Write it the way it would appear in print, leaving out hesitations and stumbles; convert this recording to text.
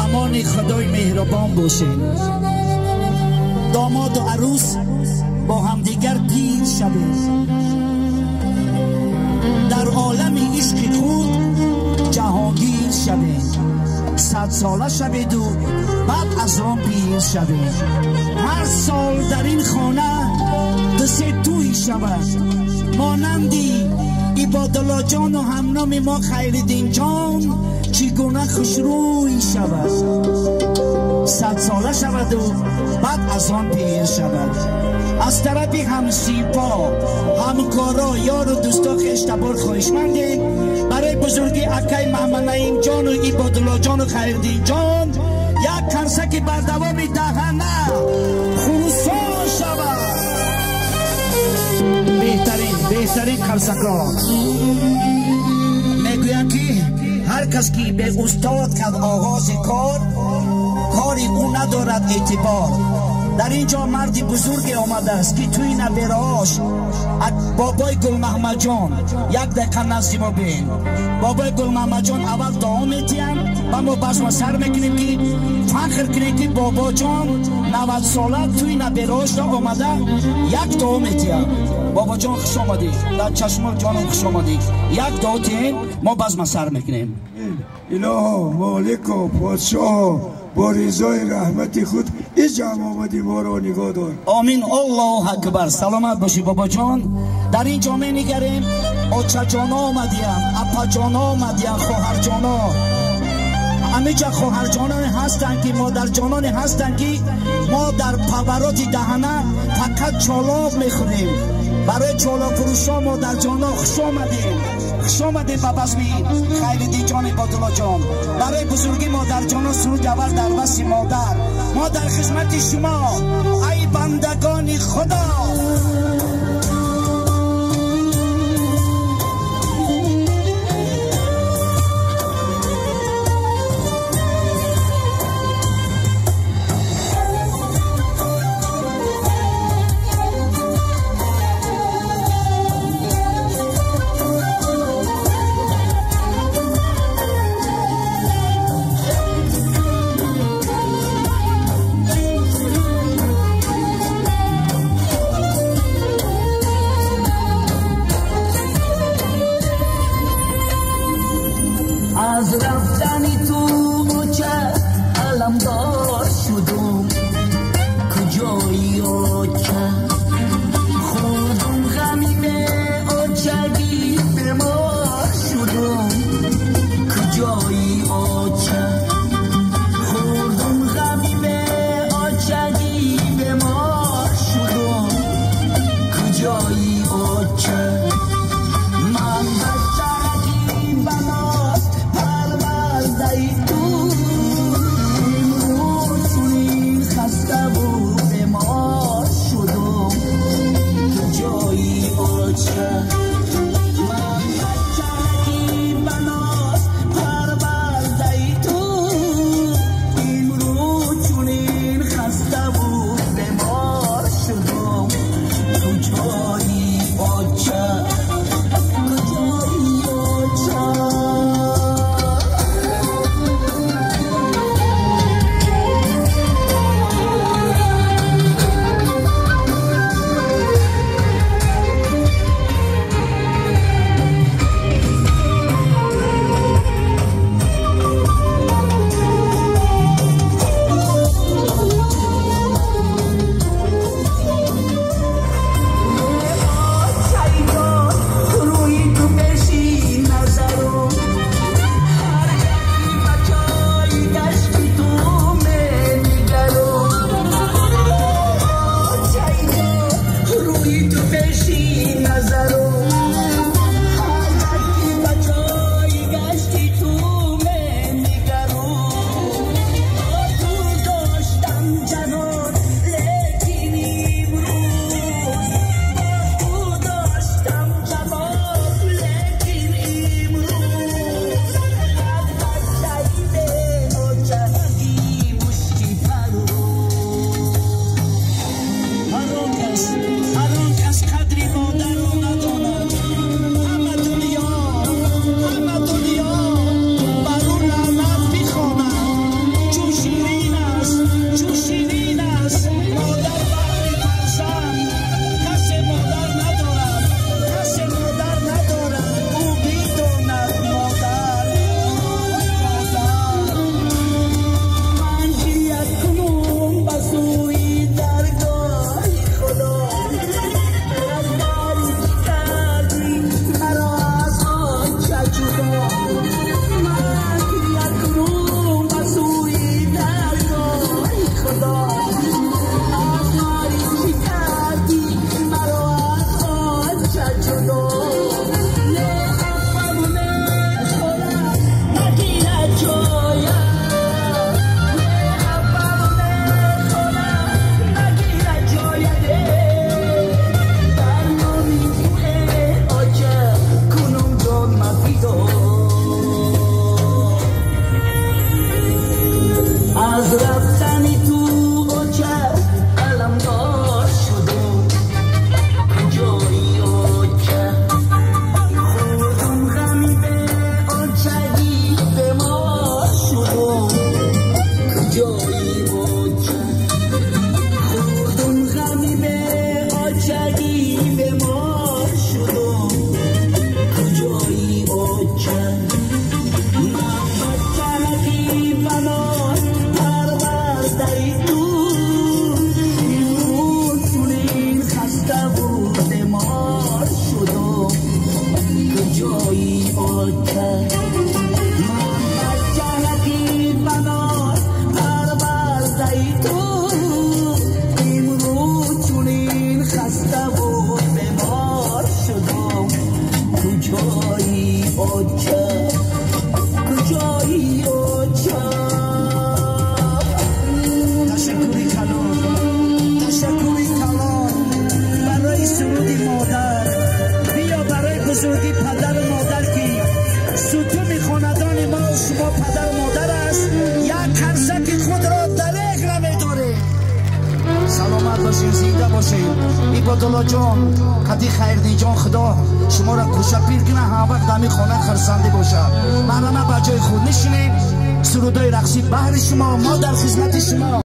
Амони Худои меҳрубон бошед. Домоду арӯс бо ҳамдигар пир шавед. Дар олами ишқи худ ҷаҳонгир шавед. 100 сола шаведу баъд аз он пир шавед. Ҳар сол дар ин хона ду-се тӯй шавад. Монанди Ибодуллоҷону ҳамноми мо Хайриддинҷон чӣ гуна хушрӯй шавад. 100 сола шаваду баъд аз он пир шавад. Аз тарафи ҳамсипо, ҳамкоро, ёру дӯсто, хештабор хоҳишмандем, барои бузурги акай Маҳмаднаимҷону Ибодуллоҷону Хайриддинҷон як карсаки бардавоми даҳана хурӯсон шавад. Беҳтарин, беҳтарин карсакро. Мегӯянд, ки ҳар кас ки бе устод кард оғози кор, кори ӯ надорад эътибор. Дар ин ҷо марди бузурге омадааст, ки тӯи набераош. Бобои Гулмаҳмадҷон, як дақиқа назди мо биен. Бобои Гулмаҳмадҷон аввал дуо метиҳанд ва мо базма сар мекунем, ки фахр кунем, ки бобоҷон 90 сола тӯи набераошро омада, як дуо метиҳанд. Бобоҷон, хуш омадӣ, дар чашмо ҷоном, хуш омадӣ. Як дуо тиҳем, мо базма сар мекунем. Илоҳо, молику подшоҳо, бо ризои раҳмати худ ин ҷамъомади моро нигоҳ дор. Омин, Аллоҳу акбар. Саломат бошӣ, бобоҷон. Дар ин ҷо менигарем, очаҷоно омадиянд, апаҷоно омадиянд, хоҳарҷоно. Ҳамиҷа хоҳарҷононе ҳастанд, ки модарҷононе ҳастанд, ки мо дар повороти даҳана фақат чолоб мехӯрем. Барои чолобфурӯшо, модарҷоно, хуш омадем, хуш омадем ба базми Хайриддинҷон, Ибодуллоҷон. Барои бузургӣ модарҷоно суруди аввал дар васфи модар. Мо дар хизмати шумо, ай бандагони Худо. یاد مادر، بیا برای بزرگی پدر و مادر که ستون خاندان ما و شما پدر و مادر است، یک کرسک خود را دریغ نمی‌داریم. سلامت باشین، زنده باشین. عبادالله جان، قدی خیردین جان، خدا شما را کوشه پیر کنه، هر وقت دمی خانه خرسنده باشه. مرحمت بر جای خود نشینید. سرودای رقصی بهر شما، ما در خدمت شما.